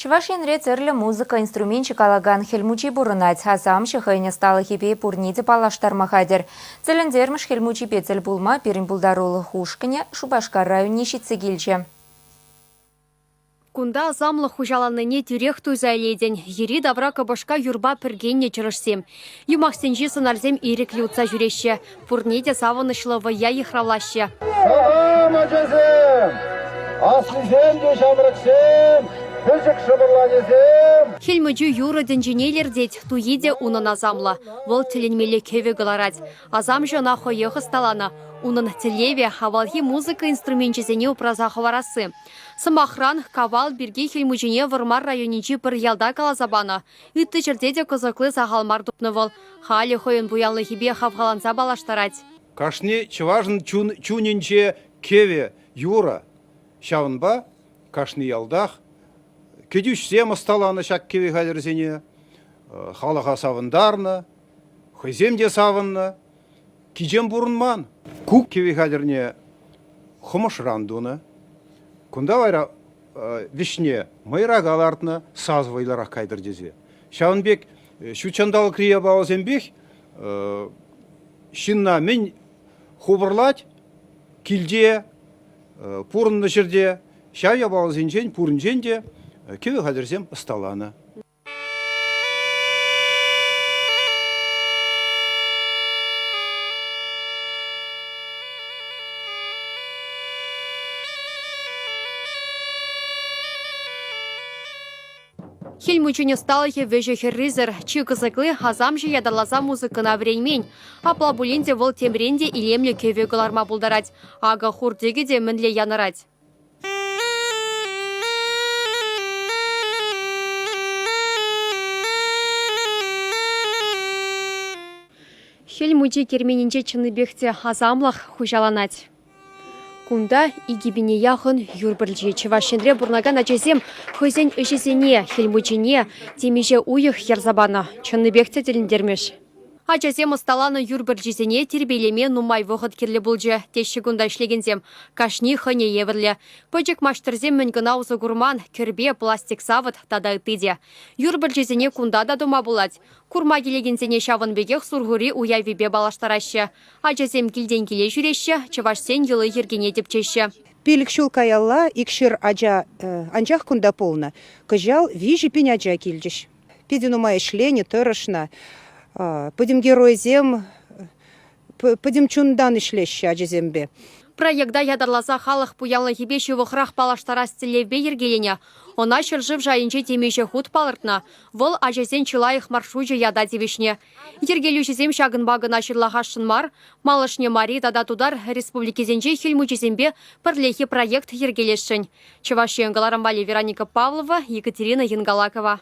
Чӑваш Енре тӗрлӗ музыка инструменчӗ калакан Хӗл Мучи пурӑнать. Асамҫӑ хӑйӗн ӑсталӑхӗпе пурне те паллаштарма хатӗр. Тӗлӗнтермӗш Хӗл Мучипе тӗл пулма пирӗн пултарулӑх ушкӑнӗ Шупашкар районне ҫитсе килчӗ. Кунта асамлӑх хуҫаланнине тӳрех туйса илетӗн. Йӗри-тавра кӑпӑшка юрпа пӗркеннӗ чӑрӑшсем. Юмахсенчи сӑнарсем ирӗклӗ утса ҫӳреҫҫӗ. Пурне те савӑнӑҫлӑ вӑййа йыхравлаҫҫӗ. Салам, ачасем! Аслисем те ҫамрӑксем, пӗчӗк шӑпӑрланӗсем! Хӗл Мучи юрӑ тӗнчине илӗртет, туйи те унӑн асамлӑ. Вӑл тӗлӗнмелле кӗвӗ кӑларать. Асамҫӑ ӑна хӑех ӑсталанӑ. Унӑн тӗллевӗ – авалхи музыка инструменчӗсене упраса хӑварасси. Сӑмахран, Кавал пирки Хӗл Мучине Вӑрмар районӗнчи пӗр ялта каласа панӑ. Ытти ҫӗрте те кӑсӑкли сахал мар тупнӑ вӑл. Халӗ хӑйӗн пуянлӑхӗпе хавхаланса паллаштарать. Кашни чӑвашӑн чунӗнче кӗвӗ, юрӑ. Ҫавӑнпа кашни ялтах кӗтӳҫсем ӑсталанӑ ҫак кӗвӗ хатӗрӗсене, халӑха савӑнтарнӑ, хӑйсем те савӑннӑ. Кичем пурӑнман. Ку кӗвӗ хатӗрне хӑмӑшран тунӑ. Кунта вара вӗҫне мӑйрака лартнӑ, сас вӑйлӑрах кайтӑр тесе. Ҫавӑн пек ҫут ҫанталӑкри япаласемпех ҫынна мӗн хупӑрлать килте, пурӑннӑ ҫӗрте, ҫав япаласенчен пуринчен те кӗвӗ хатӗрсем ӑсталанӑ. Хӗл Мучин ӑсталӑхӗ вӗҫӗ-хӗррисӗр. Чи кӑсӑкли – асамҫӑ ятарласа музыкӑна вӗренмен. Апла пулин те вӑл темрен те илемлӗ кӗвӗ кӑларма пултарать. Акӑ хур тӗкӗ те мӗнле янӑрать. Хӗл Мучи керменӗнче чӑннипех те асамлӑх хуҫаланать. Кунта 2000 яхӑн юр пӗрчи. Чӑваш Енре пурӑнакан ачасем хӑйсен ӗҫӗсене Хӗл Мучине темиҫе уйӑх ярса панӑ. Чӑннипех те тӗлӗнтермӗш. Ачасем ӑсталанӑ юр пӗрчисене тирпейлеме нумай вӑхӑт кирлӗ пулчӗ, теҫҫӗ кунта ӗҫлекенсем. Кашни хӑйне евӗрлӗ. Пӗчӗк маҫтӑрсем мӗн кӑна усӑ курман – кӗрпе, пластик савӑт тата ытти те. Юр пӗрчисене кунта та тума пулать. Курма килекенсене ҫавӑн пекех Сурхури уявӗпе паллаштараҫҫӗ. Ачасем килтен киле ҫӳреҫҫӗ, чӑвашсен йӑли-йӗркине тӗпчеҫҫӗ. Пилӗк ҫул каялла икшер ача анчах кунта пулнӑ. Кӑҫал 3000 ача килчӗҫ. Питӗ нумай ӗҫленӗ, тӑрӑшнӑ. Пӗтӗм геройсем пӗтӗм чунтан ӗҫлеҫҫӗ ачасемпе. Проекта ятарласа халӑх пуянлӑхӗпе ҫывӑхрах паллаштарас тӗллевпе йӗркеленӗ. Ӑна ҫӗршыв шайӗнче темиҫе хут палӑртнӑ. Вӑл ачасен чи лайӑх маршручӗ ята тивӗҫнӗ. Йӗркелӳҫӗсем ҫакӑнпа кӑна ҫырлахасшӑн мар. Малашне Мари тата Тутар республикисенчи Хӗл Мучисемпе пӗрлехи проект йӗркелесшӗн. Чӑваш Ен кӑларӑм валли Вероника Павлова, Екатерина Янгалакова.